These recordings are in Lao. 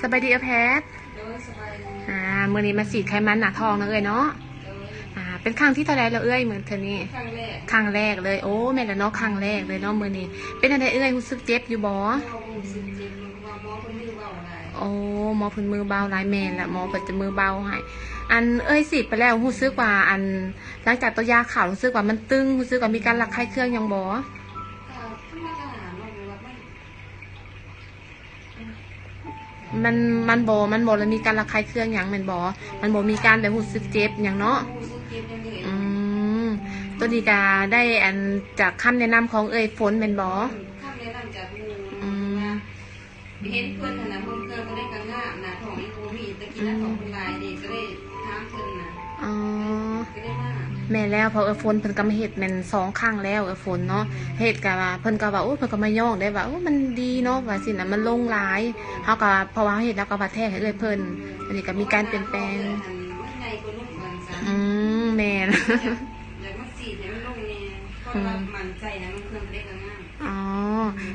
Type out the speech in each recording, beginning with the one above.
ສະບາຍດີເອື້ອຍແພັດ. ໂດຍ ສະບາຍດີ. ອ່າ ມື້ນີ້ມາສີດໄຂມັນໜ້າທ້ອງເນາະເອື້ອຍເນາະ. ໂດຍ. ອ່າ ເປັນຄັ້ງທີເທົ່າໃດແລ້ວເອື້ອຍ ມື້ເທື່ອນີ້? ຄັ້ງແລກ. ຄັ້ງແລກເລີຍ. ໂອ້ ແມ່ນແລ້ວເນາະ ຄັ້ງແລກເລີຍເນາະມື້ນີ້. ເປັນຈັ່ງໃດເອື້ອຍ ຮູ້ສຶກເຈັບຢູ່ບໍ່? ບໍ່ ບໍ່ຮູ້ສຶກເຈັບ ເພາະວ່າໝໍເພິ່ນມືເບົາຫຼາຍ. ໂອ້ ໝໍເພິ່ນມືເບົາຫຼາຍ. ແມ່ນລະ ໝໍເພິ່ນຈະມືເບົາໃຫ້. ອັນເອື້ອຍສີດໄປແລ້ວ ຮູ້ສຶກວ່າ ອັນ ຫຼັງຈາກໂຕຢາເຂົ້າ ຮູ້ສຶກວ່າມັນຕຶງ ຮູ້ສຶກວ່າມີການລະຄາຍເຄືອງຫຍັງບໍ່? ກໍທຳມະດາເນາະ ແບບວ່າມັນ ມັນ ມັນບໍ່ ມັນບໍ່ໄດ້ມີການລະຄາຍເຄືອງຫຍັງແມ່ນບໍ່? ມັນບໍ່ມີການແບບຮູ້ສຶກເຈັບຫຍັງເນາະ? ບໍ່ຮູ້ສຶກເຈັບຫຍັງເລີຍ. ອືມ ໂຕນີ້ກະໄດ້ອັນຈາກຄຳແນະນຳຂອງເອື້ອຍຝົນແມ່ນບໍ່? ອືມ ຄຳແນະນຳຈາກໝູ່. ອືມ ວ່າເຫັນເພິ່ນຫັ້ນນະ ເບິ່ງເຄື່ອງກໍໄດ້ກະງາມ ໜ້າທ້ອງຍັງບໍ່ມີ ແຕ່ກີ້ໜ້າທ້ອງເພິ່ນຫຼາຍເດ້ ກໍໄດ້ຖາມເພິ່ນນະ. ອໍ ກໍໄດ້ມາ. ແມ່ນແລ້ວ ເພາະເອື້ອຍຝົນເພິ່ນກໍມາເຮັດແມ່ນສອງຄັ້ງແລ້ວ ເອື້ອຍຝົນເນາະ. ເຮັດກໍວ່າ ເພິ່ນກໍວ່າ ໂອ້ ເພິ່ນກໍມາຍ້ອງໄດ້ວ່າ ໂອ້ ມັນດີເນາະ ວ່າຊີ້ນະ ມັນລົງຫຼາຍ. ເຮົາກໍ ເພາະວ່າເຮົາເຮັດ ເຮົາກໍວ່າແທ້ໃຫ້ເອື້ອຍເພິ່ນ. ອັນນີ້ກໍມີການປ່ຽນແປງ. ອືມ ແມ່ນ. ຢາກມາສີດໃຫ້ມັນລົງແດ່ ເພາະວ່າໝັ້ນໃຈນະ ມັນເຄື່ອງໄດ້ກໍງາມ. ອໍ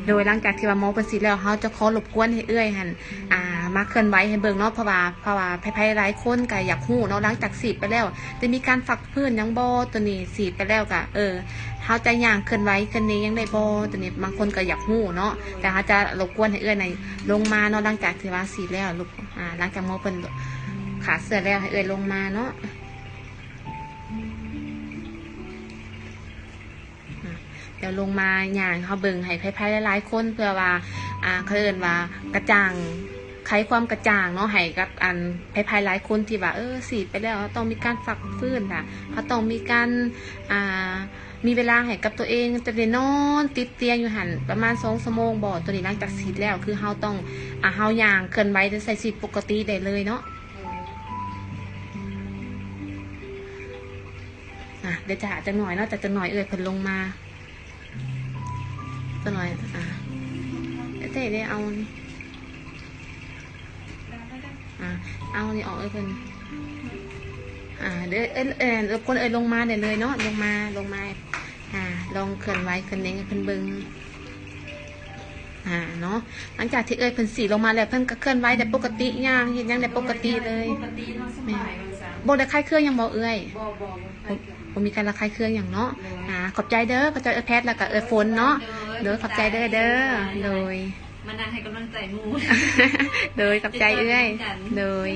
ໂດຍ ຫຼັງຈາກທີ່ວ່າໝໍເພິ່ນສີດແລ້ວ ເຮົາຈະຂໍລົບກວນໃຫ້ເອື້ອຍຫັ້ນ ອ່າ ມາເຄື່ອນໄຫວໃຫ້ເບິ່ງເນາະ ເພາະວ່າ ເພາະວ່າໃຜໆຫຼາຍຄົນກໍຢາກຮູ້ເນາະ ຫຼັງຈາກສີດໄປແລ້ວ ຈະມີການພັກຟື້ນຫຍັງບໍ່? ໂຕນີ້ສີດໄປແລ້ວກໍ ເອີ ເຮົາຈະຍ່າງເຄື່ອນໄຫວຂຶ້ນນີ້ຫຍັງໄດ້ບໍ່? ໂຕນີ້ບາງຄົນກໍຢາກຮູ້ເນາະ. ແຕ່ເຮົາຈະລົບກວນໃຫ້ເອື້ອຍນັ້ນລົງມາເນາະ ຫຼັງຈາກທີ່ວ່າສີດແລ້ວ ລູກ ອ່າ ຫຼັງຈາກໝໍເພິ່ນຂ້າເຊື້ອແລ້ວ ໃຫ້ເອື້ອຍລົງມາເນາະ. ອ່າ ດຽວລົງມາຍ່າງເຮົາເບິ່ງໃຫ້ໃຜໆຫຼາຍໆຄົນ ເພື່ອວ່າ ອ່າ ເຂົາເອີ້ນວ່າກະຈ່າງ ໄຂຄວາມກະຈ່າງເນາະ ໃຫ້ກັບອັນໃຜໆຫຼາຍຄົນທີ່ວ່າ ເອີ ສີດໄປແລ້ວຕ້ອງມີການພັກຟື້ນລະ ເຮົາຕ້ອງມີການ ອ່າ ມີເວລາໃຫ້ກັບຕົວເອງ ຈະໄດ້ນອນຕິດຕຽງຢູ່ຫັ້ນປະມານສອງຊົ່ວໂມງບໍ່? ໂຕນີ້ຫຼັງຈາກສີດແລ້ວ ຄືເຮົາຕ້ອງ ອ່າ ເຮົາຍ່າງເຄື່ອນໄຫວ ແລະ ໃຊ້ຊີວິດປົກກະຕິໄດ້ເລີຍເນາະ. ອ່າ ດຽວຖ້າຈັກໜ້ອຍເນາະ ຖ້າຈັກໜ້ອຍເອື້ອຍເພິ່ນລົງມາ ຈັກໜ້ອຍ. ອ່າ ເອີ ເອີ ເອົານີ້ ອ່າ ເອົານີ້ອອກເອື້ອຍເພິ່ນ. ອ່າ ເດີ ເອີ ເອີ ລົບກວນເອື້ອຍລົງມາໄດ້ເລີຍເນາະ ລົງມາ ລົງມາ ອ່າ ລອງເຄື່ອນໄຫວເຄື່ອນຫຍັງໃຫ້ເພິ່ນເບິ່ງ. ອ່າ ເນາະ ຫຼັງຈາກທີ່ເອື້ອຍເພິ່ນສີດລົງມາແລ້ວ ເພິ່ນກໍເຄື່ອນໄຫວໄດ້ປົກກະຕິ ຍ່າງເຮັດຫຍັງໄດ້ປົກກະຕິເລີຍ. ແມ່ນ ບໍ່ໄດ້ຄາຍເຄືອງຫຍັງບໍ່ເອື້ອຍ? ບໍ່ ບໍ່ ບໍ່ມີການລະຄາຍເຄືອງຫຍັງເນາະ. ໂດຍ ອ່າ ຂອບໃຈເດີ ຂອບໃຈເອື້ອຍແພັດ ແລ້ວກໍເອື້ອຍຝົນເນາະ. ໂດຍ ໂດຍ ຂອບໃຈເດີ ເດີ ໂດຍ ມານັ່ງໃຫ້ກຳລັງໃຈໝູ່. ໂດຍ ຂອບໃຈເອື້ອຍ ໂດຍ.